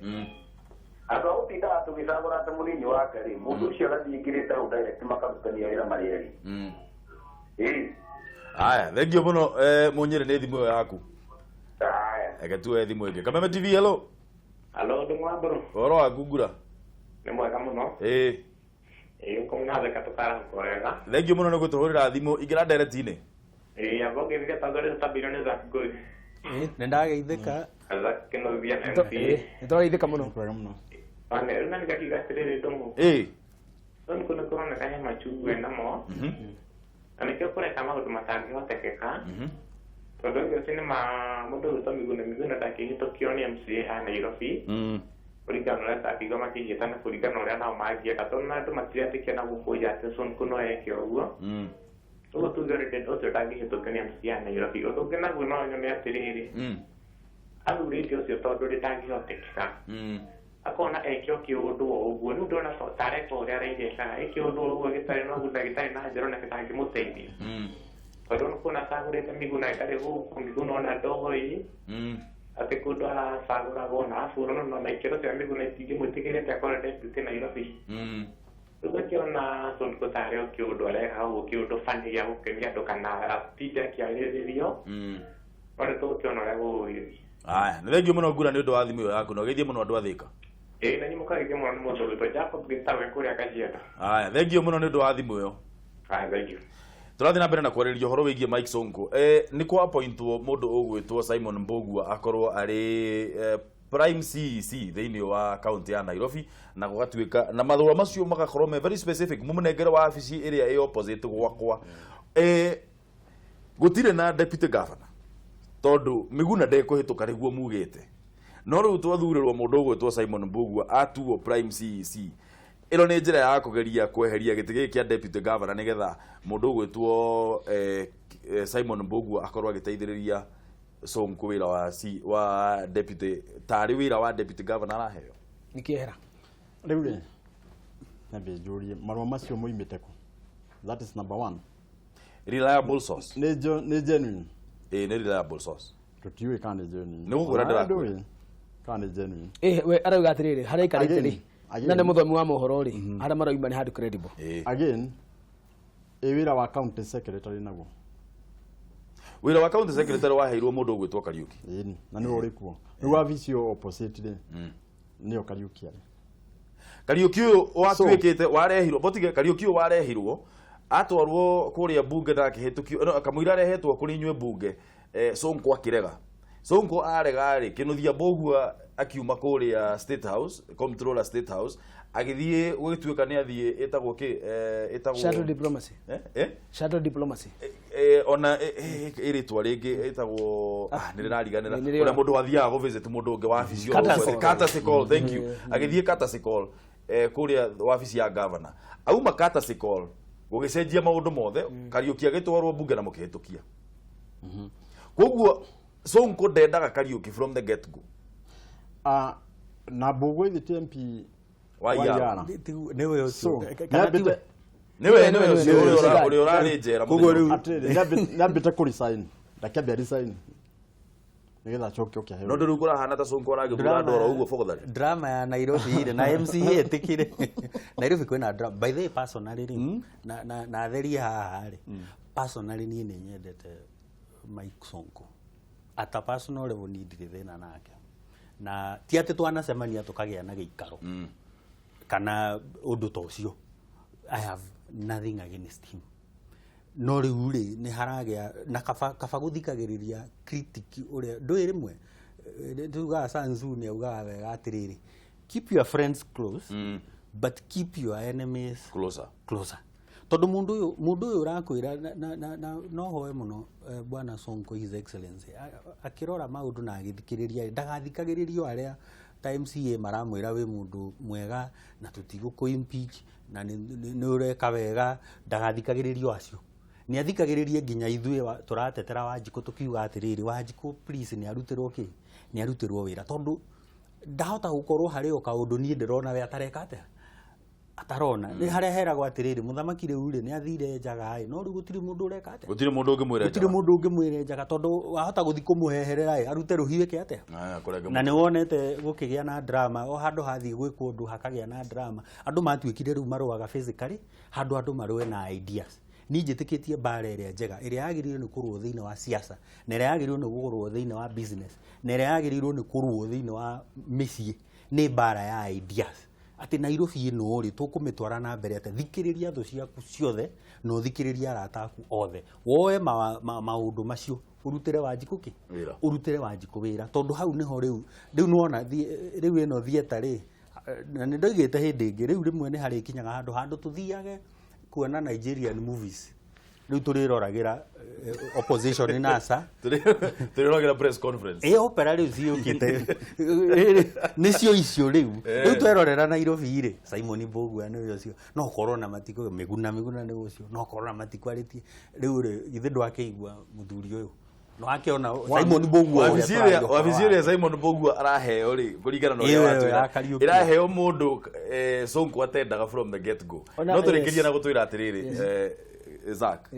handũ ha gũtindaga tũgĩcagũra atĩ mũnini wake rĩ, mũndũ ũcio agathiĩ ingĩrĩte hau direct makarutania wĩra marĩ erĩ. Ĩĩ. Aya, thengio mũno, Mũnyĩrĩ, nĩ thimũ ĩyo yaku. Aya. Reke tuoye thimũ ĩngĩ. Kameme TV, hello. Alo, ndĩ mwambũrũ. Ũhoro waku, Ngura? Nĩ mwega mũno. Ĩĩ, ũkũmũnatheka tũkarahũka wega. Thengio mũno nĩ gũtũhũrĩra thimũ. Ingĩra ndereti-inĩ. Ĩĩ, amba ũngĩthika Tanzania tũtambirio nĩ Zack Ngũi. Nĩ ndageithĩka. Zack Kĩnuthia MC. Nĩ tũrageithĩka mũno. Kwega mũno. One, rĩu na nĩngakiuga atĩrĩrĩ, ndũng'ũ. Sonko nĩ kũroneka he machungu namo. Na nĩkĩo kũreka maũndũ matangĩhotekeka. Tondũ ũcio nĩ ma mũndũ ũgwĩtwo Miguna Miguna ndangĩhĩtũkio nĩ MCA a Nairobi. Kũringana na ũrĩa ndakiuga makĩhĩtana, kũringana na ũrĩa nao mangĩeka, tondũ na andũ matiretĩkia na gũkũ nja atĩ Sonko no eke ũguo. Ũguo tuge already ũcio ndangĩhĩtũkio nĩ MCA a Nairobi. Ũndũ ũngĩ naguo no nyone atĩrĩrĩ, athurĩte ũcio tondũ rĩtangĩhotekeka, akona eke o kĩũndũ o ũguo. Rĩu ndona ta areka ũrĩa Raila ekaga, eke ũndũ o ũguo gĩtarĩ na ũguni na gĩtarĩ na njĩra ona gĩtangĩmũteithia, tondũ nĩ kuona acagũrĩte Miguna ĩtarĩ gũkũ, Miguna ona ndoĩ atĩ kũndũ aracagũragwo na arabu no na ikĩro cia Miguna itingĩmwĩtĩkĩria atĩ akorwo deputy Nairobi. Rĩu ngakĩona Sonko tarĩ o kĩũndũ areka ũguo, kĩũndũ bani gĩa gũkenia andũ kana atinde akĩarĩrĩrio, no nĩ tũgũkĩona ũrĩa gũgũgĩthiĩ. Aya, nĩ thengio mũno, Ngura, nĩ ũndũ wa thimũ ĩyo yaku, na ũgeithie mũno andũ a Thĩka. Ĩĩ, na nyĩ mũkageithie mũno nĩ mũndũ ũgwĩtwo Jacob Gĩtawe kũrĩa Kajiado. Aya, thengio mũno nĩ ũndũ wa thimũ ĩyo. Aya, thank you. Tũrathiĩ na mbere na kwarĩrĩria ũhoro wĩgiĩ Mike Sonko. Nĩ kwa appointwo mũndũ ũgwĩtwo Simon Mbugua akorwo arĩ Prime CEC thĩinĩ wa kaunti ya Nairobi, na gũgatuĩka na marũa macio magakorwo me very specific, mũmũnengere wabici ĩrĩa ĩ opposite gwakwa. Gũtirĩ na deputy governor tondũ Miguna ndekũhĩtũka nĩguo mugĩte, no rĩu twathurĩrwo mũndũ ũgwĩtwo Simon Mbugua atuo Prime CEC. Ĩno nĩ njĩra ya kũgeria kweheria gĩtĩ gĩkĩ kĩa deputy governor nĩgetha mũndũ ũgwĩtwo Simon Mbugua akorwo agĩteithĩrĩria Sonko wĩra wa wa deputy tarĩ wĩra wa deputy governor araheo. Nĩkĩehera. Rĩu rĩ, nyambe njũrie marũa macio moimĩte kũ? That is number one. Reliable source. Nĩ genuine? Ĩĩ, nĩ reliable source. Tũtiũĩ kana nĩ genuine. Nĩ gũkwĩra ndĩrakwĩra. Ndũĩ kana nĩ genuine. We arauga atĩrĩrĩ, harĩa aikarĩte rĩ, Again. na nĩ mũthomi wa mohoro rĩ, harĩa maroima nĩ handũ credible. Again, ĩ wĩra wa county secretary naguo? Wĩra wa county secretary waheirwo mũndũ ũgwĩtwo Kariuki. Ĩni, na nĩwe ũrĩ kuo. Rĩu wabici ĩyo opposite rĩ, nĩyo Kariuki arĩ. Kariuki ũyũ watuĩkĩte warehirwo botige. Kariuki ũyũ warehirwo atwarwo kũrĩa bunge na akĩhĩtũkio, no, kamũira arehetwo kũrĩ inyuĩ bunge, Sonko akĩrega. Sonko arega rĩ, Kĩnuthia Mbũgua akiuma kũrĩa State House, Comptroller State House, agĩthiĩ gũgĩtuĩka nĩ athiĩ ĩtagwo kĩ, ĩtagwo Shuttle diplomacy. Eh? Eh? Shuttle diplomacy. Ona ĩrĩtwa rĩngĩ ĩtagwo, nĩ rĩrariganĩra. Nĩ rĩo. Ũrĩa mũndũ athiaga gũ visit mũndũ ũngĩ wabici oro Courtesy ũguo. call. Courtesy call, thank you. Agĩthiĩ courtesy call, kũrĩa wabici ya governor. Auma courtesy call, gũgĩcenjia maũndũ mothe. Kariũki agĩtwarwo bunge na mũkĩhĩtũkia. Koguo Sonko ndendaga Kariũki from the get go. Ah, na Mbũgua ithe ti MP wa wa Iara. Iara. Nĩwe ũcio. So, Kana tiwe? Nĩwe ũcio Nĩwe ũcio. ũrĩa ũrarĩ njera Koguo mũthenya rĩu- Atĩrĩrĩ, nĩambĩte kũ resign, ndakĩambe resign nĩgetha acoke oke aheo. No ndĩrĩu kũrahana ta Sonko aragĩthura andũ oro ũguo bogothari. Drama ya Nairobi rĩ, na MCA ĩtĩkire Nairobi kwĩna drama. By the way, personally rĩ, na therie haha rĩ, personally niĩ nĩ nyendete Mike Sonko. At a personal level niĩ ndirĩ thĩna nake, na ti atĩ twanacemania tũkagĩa na gĩikaro kana ũndũ ta ũcio. I have nothing against him, no rĩu rĩ, nĩ haragĩa na kaba gũthikagĩrĩria critic ũrĩa ndũĩ rĩmwe, tugaga Sun Tzu nĩ augaga wega atĩrĩrĩ, "Keep your friends close, but keep your enemies closer." Closer, tondũ mũndũ ũyũ ũrakwĩra na no hoe mũno, bwana Sonko, His Excellency, akĩrora maũndũ na agĩthikĩrĩria, ndagathikagĩrĩrio arĩa ta MCA maramwĩra wĩ mũndũ mwega na tũtigũkũ impeach na nĩ ũreka wega. Ndagathikagĩrĩrio acio, nĩ athikagĩrĩrie nginya ithuĩ tũratetera Wanjikũ, tũkiuga atĩrĩrĩ, Wanjikũ please nĩ arutĩrwo kĩ, nĩ arutĩrwo wĩra, tondũ ndahota gũkorwo harĩ o kaũndũ niĩ ndĩrona we atareka atĩa, atarona. Nĩ harĩa heragwo atĩrĩrĩ, mũthamaki rĩu rĩ, nĩ athire njaga ĩ, no rĩu gũtirĩ mũndũ ũreka atĩa. Gũtirĩ mũndũ ũngĩmwĩra Gũtirĩ mũndũ ũngĩmwĩra njaga, tondũ wahota gũthiĩ kũmũheherera ĩ, arute rũhiũ ĩke atĩa. Ah, kũrenge. Na nĩ wonete gũkĩgĩa na drama o handũ hathiĩ gwĩkwo ũndũ hakagĩa na drama. Andũ matuĩkire rĩu marũaga physically handũ andũ marũe na ideas. Niĩ njĩtĩkĩtie mbara ĩrĩa njega ĩrĩa yagĩrĩirwo nĩ kũrũo thĩinĩ wa siasa, na ĩrĩa yagĩrĩirwo nĩ kũrũo thĩinĩ wa business, na ĩrĩa yagĩrĩirwo nĩ kũrũo thĩinĩ wa mĩciĩ nĩ mbara ya ideas, atĩ Nairobi ĩno rĩ, tũkũmĩtwara na mbere atĩa. Thikĩrĩria thũ ciaku ciothe na ũthikĩrĩrie arata aku othe, woe maũndũ macio ũrutĩre Wanjikũ kĩ. Wĩra. Ũrutĩre Wanjikũ wĩra, tondũ hau nĩho rĩu nĩwona rĩu ĩno theatre rĩ, na nĩ ndoigĩte hĩndĩ ĩngĩ, rĩu rĩmwe nĩ harĩkinyaga handũ tũthiage kuona Nigerian movies, rĩu tũrĩroragĩra opposition NASA. Tũrĩrogera press conference. Ĩ opera rĩu ciũkĩte nĩcio icio rĩu. Rĩu twerorera Nairobi rĩ, Simon Mbugua nĩwe ũcio, no korwo na matikũ Mĩguna, Mĩguna nĩwe ũcio, no korwo na matikwarĩtie rĩu rĩ, githĩ ndwakĩigua mũthuri ũyũ no akĩona Simon Mbugua ũrĩa wabici tũraria ĩrĩa ũhoro wabici wake. ĩrĩa Simon Mbugua araheo rĩ, kũringana na ũrĩa Ĩyo, watwĩra, ya Kariuki. ĩraheo mũndũ Sonko atendaga from the get go. No tũrĩkĩrie na gũtwĩra atĩrĩrĩ, Zack,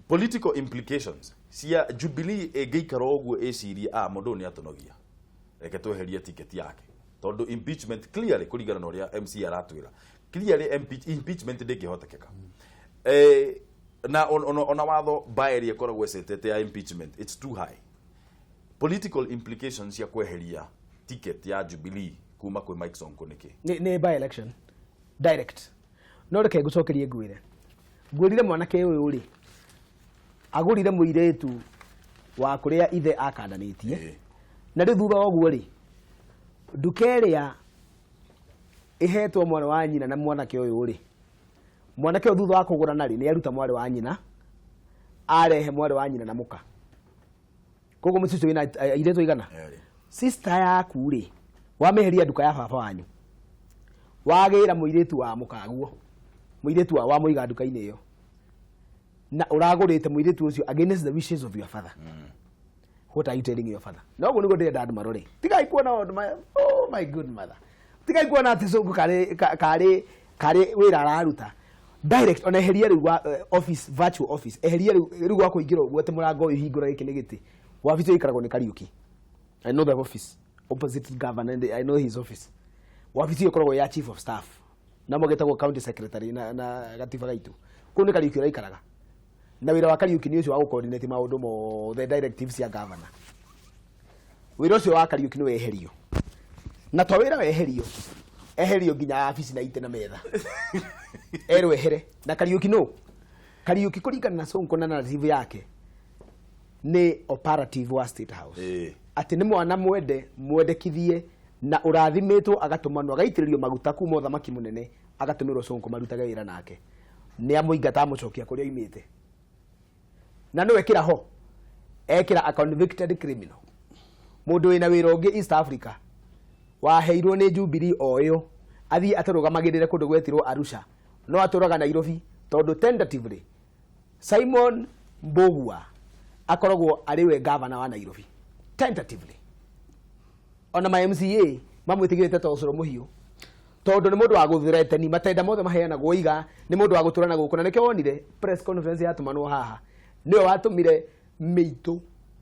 political implications cia Jubilee ĩngĩikara ũguo ĩcirie, ah, mũndũ ũyũ nĩ atũnogia, reke tweherie tiketi yake, tondũ impeachment clearly, kũringana na ũrĩa MC aratwĩra clearly, impeachment ndĩngĩhotekeka, na ona watho bar ĩrĩa ĩkoragwo ĩcetete ya impeachment, it's too high. Political implications cia kweheria ticket ya Jubilee kuma kwĩ Mike Sonko nĩkĩ? Nĩ by election direct. No reke ngũcokerie, ngwĩre, ngwĩrire mwanake ũyũ rĩ, agũrire mũirĩtu wa kũrĩa ithe akandanĩtie. Na rĩu thutha wa ũguo rĩ, nduka ĩrĩa ĩhetwo mwarĩ wa nyina na mwanake ũyũ rĩ, mwanake ũyũ thutha wa kũgũrana rĩ, nĩ aruta mwarĩ wa nyina, arehe mwarĩ wa nyina na mũka. Koguo mũciĩ ũcio wĩna airĩtu aigana? Erĩ. Sister yaku rĩ, wamĩheria nduka ya baba wanyu. Wagĩra mũirĩtu wa mũkaguo. Mũirĩtu wa mũiga nduka-inĩ ĩyo. Na ũragũrĩte mũirĩtu ũcio against the wishes of your father. What are you telling your father? No ũguo nĩguo ndĩrenda andũ marore. Tigai kuona maũndũ maya. Oh my good mother. Tigai kuona atĩ Sonko karĩ karĩ wĩra araruta. Direct ona eheria rĩu wa office, virtual office, eheria rĩu gwa kũingĩra ũguo atĩ mũrango ũyũ hingũra gĩkĩ nĩ gĩtĩ. Wabici ĩyo ĩikaragwo nĩ Kariuki. I know the office opposite governor and I know his office. Wabici ĩyo ĩkoragwo ya chief of staff. Na mũgĩtagwo county secretary na gatiba gaitũ. Kũu nĩ Kariuki ũraikaraga. Na wĩra wa Kariuki nĩ ũcio wa gũ-coordinate maũndũ mothe, directives cia governor. Wĩra ũcio wa Kariuki nĩ weherio. Na to wĩra weherio, eherio nginya wabici na itĩ na metha. Erwo ehere. Na Kariuki no. Kariuki kũringana na Sonko na narrative yake nĩ operative wa State House. Atĩ nĩ mwana mwende mwendekithie na ũrathimĩtwo agatũmanwo agaitĩrĩrio maguta kuma ũthamaki mũnene agatũmĩrwo Sonko marutage wĩra nake. Nĩ amũingata amũcokia kũrĩa oimĩte. Na nĩwe kĩra ho ekĩra a convicted criminal. Mũndũ wĩna wĩra ũngĩ East Africa waheirwo nĩ Jubilee o ĩyo athiĩ atũrũgamagĩrĩre kũndũ gwetirwo Arusha, no atũraga Nairobi tondũ tentatively Simon Mbugua akoragwo arĩ we governor wa Nairobi tentatively. Ona ma MCA mamwĩtigĩrĩte ta ũcũrũ mũhiũ tondũ nĩ mũndũ wa gũthreteni matenda mothe maheanagwo iga, nĩ mũndũ wa gũtũra na gũkũ. Na nĩkĩo wonire press conference yatũmanwo haha, nĩwe watũmire mĩitũ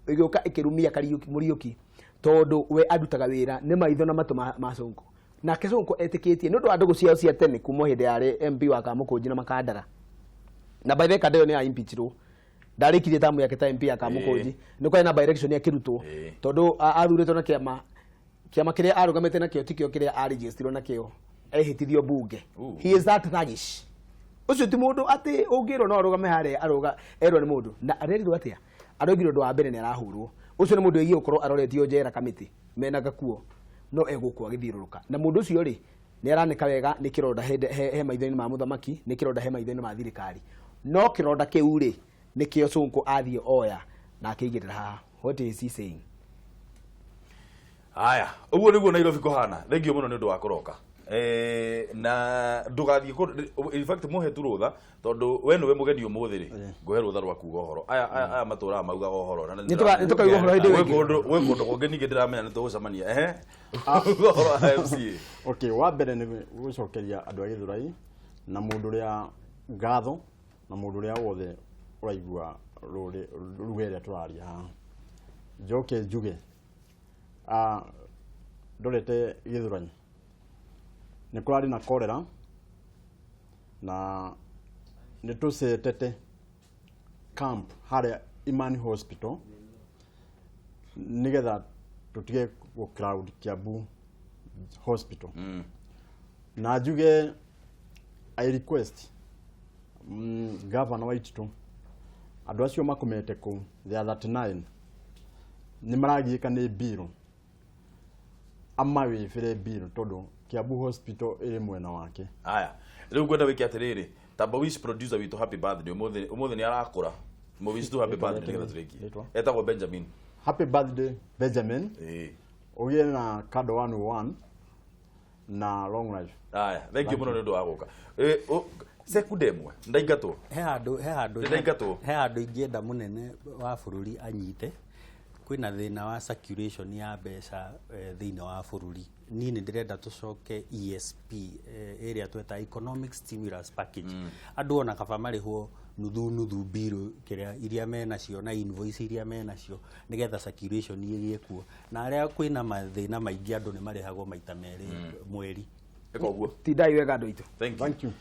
ĩgĩũka ĩkĩrumia Kariuki Mũriũki tondũ we arutaga wĩra nĩ maitho na matũ ma Sonko. Nake Sonko etĩkĩtie nĩ ũndũ wa ndũgũ ciao cia tene kuma hĩndĩ yarĩ MP wa Kamũkũnji na Makandara. Na by the way Kandara nĩ ya impeachirwo, ndarĩkirie tamu yake ta MP ya Kamũkũnji, nĩ kwarĩ na by election akĩrutwo tondũ athurĩtwo na kĩama kĩrĩa arũgamĩte nakĩo tikĩo kĩrĩa aregisterirwo nakĩo, ehĩtithio bunge. He is that thuggish. Ũcio ti mũndũ atĩ ũngĩrwo no arũgame harĩa arũga erwo nĩ mũndũ. Na arerirwo atĩa? Aroigire ũndũ wa mbere nĩ arahũrwo. Ũcio nĩ mũndũ wĩgiĩ gũkorwo aroretio njera kamĩtĩ mena gakuo no egũkũ agĩthiũrũrũka. Na mũndũ ũcio rĩ nĩ aranĩka wega nĩ kĩronda he maitho-inĩ ma mũthamaki, nĩ kĩronda he maitho-inĩ ma thirikari. No kĩronda kĩu rĩ nĩkĩo Sonko athiĩ oya na akĩigĩrĩra haha. What is he saying? Aya, ũguo nĩguo Nairobi kũhana. Thank you mũno nĩ ũndũ wa kũroka. Na ndũgathiĩ in fact mũhe tu rũtha tondũ we nĩwe mũgeni ũmũthĩ rĩ, ngũhe rũtha rwa kuga ũhoro. Aya matũraga maugaga ũhoro. Na Nĩ tũkauga ũhoro hĩndĩ ĩyo ĩngĩ. Gwĩ kũndũ kũngĩ ningĩ ndĩramenya nĩ tũgũcemania. Ehe. Uga ũhoro wa MCA. Okay, wa mbere nĩ gũcokeria andũ a Gĩthũrai na mũndũ ũrĩa ngatho na mũndũ ũrĩa wothe ũraigua ruga ĩrĩa tũraria haha. Njoke njuge ndorete Gĩthũrai nĩ kũrarĩ na cholera na nĩ tũcetete camp harĩa Imani Hospital nĩgetha tũtige gũ crowd Kiambu Hospital. Na njuge I request governor wa Itito andũ acio makomete kũu, they are 39, nĩ maragiĩka nĩ mbirũ, amawĩbĩre mbirũ tondũ Kiambu Hospital ĩrĩ mwena wake. Aya, rĩu ngwenda wĩke atĩrĩrĩ, tamba wish producer witũ happy birthday ũmũthĩ, ũmũthĩ nĩ arakũra. Mũwish tu happy birthday nĩgetha tũrĩkie. Rĩtwa? Etagwo Benjamin. Happy birthday Benjamin. Ũgĩe na kado 101 na long life. Aya, thank you mũno nĩ ũndũ wa gũka. Sekunde ĩmwe ndaingatwo. He handũ Ndĩraingatwo. He handũ ingĩenda mũnene wa bũrũri anyite. Kwĩna thĩna wa circulation ya mbeca thĩinĩ wa bũrũri. Niĩ nĩ ndĩrenda tũcoke ESP, ĩrĩa tweta Economic Stimulus Package. Andũ ona kaba marĩhwo nuthu nuthu mbirũ kĩrĩa iria menacio na invoice iria menacio nĩgetha circulation ĩgĩe kuo. Na arĩa kwĩna mathĩna maingĩ andũ nĩ marĩhagwo maita merĩ mweri. Ĩka ũguo. Tindai wega andũ aitũ. Thank you. Thank you.